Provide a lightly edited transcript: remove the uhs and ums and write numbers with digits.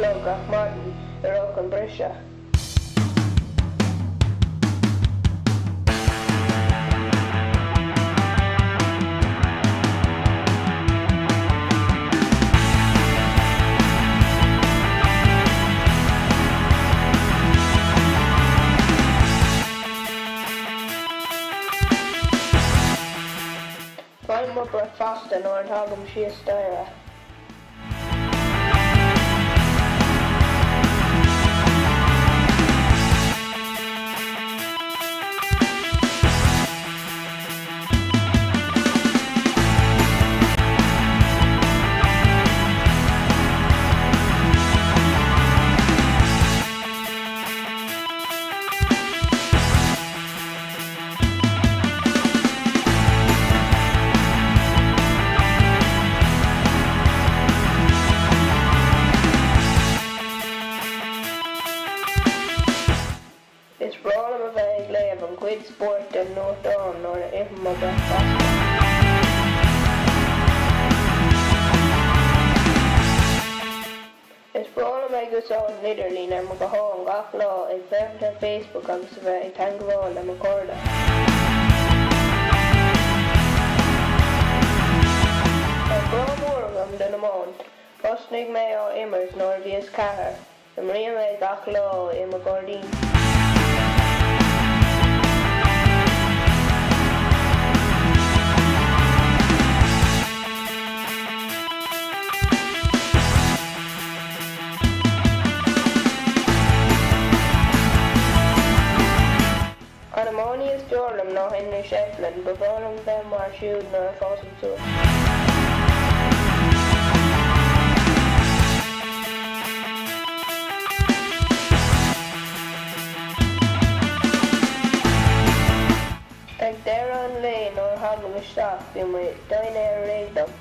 chlog gach maidin i rith an briseadh. Faighim mo bricfeasta nuair a thagaim síos staighre. Is breá liom a bheith ag léamh an chuid spóirt den nuachtán nuair a ithim mo bhricfeasta. Is breá liom ag úsáid an idirlín ar mo ghuthán gach lá, ag féachaint ar Facebook agus a bheith ag teangmháil le mo chairde. Tá grá mór agam don iomáint. Thosnaigh mé á imirt nuair a bhíos ceathair. Imrím é gach lá i mo ghairdín. An iománaí is fearr liom ná Henry Shefflin, ba bhreá liom bheith mar siúd nuair a fásaim suas. Ag deireadh an lae nuair a thagaim isteach bíonn mo dhinnéar réidh dom.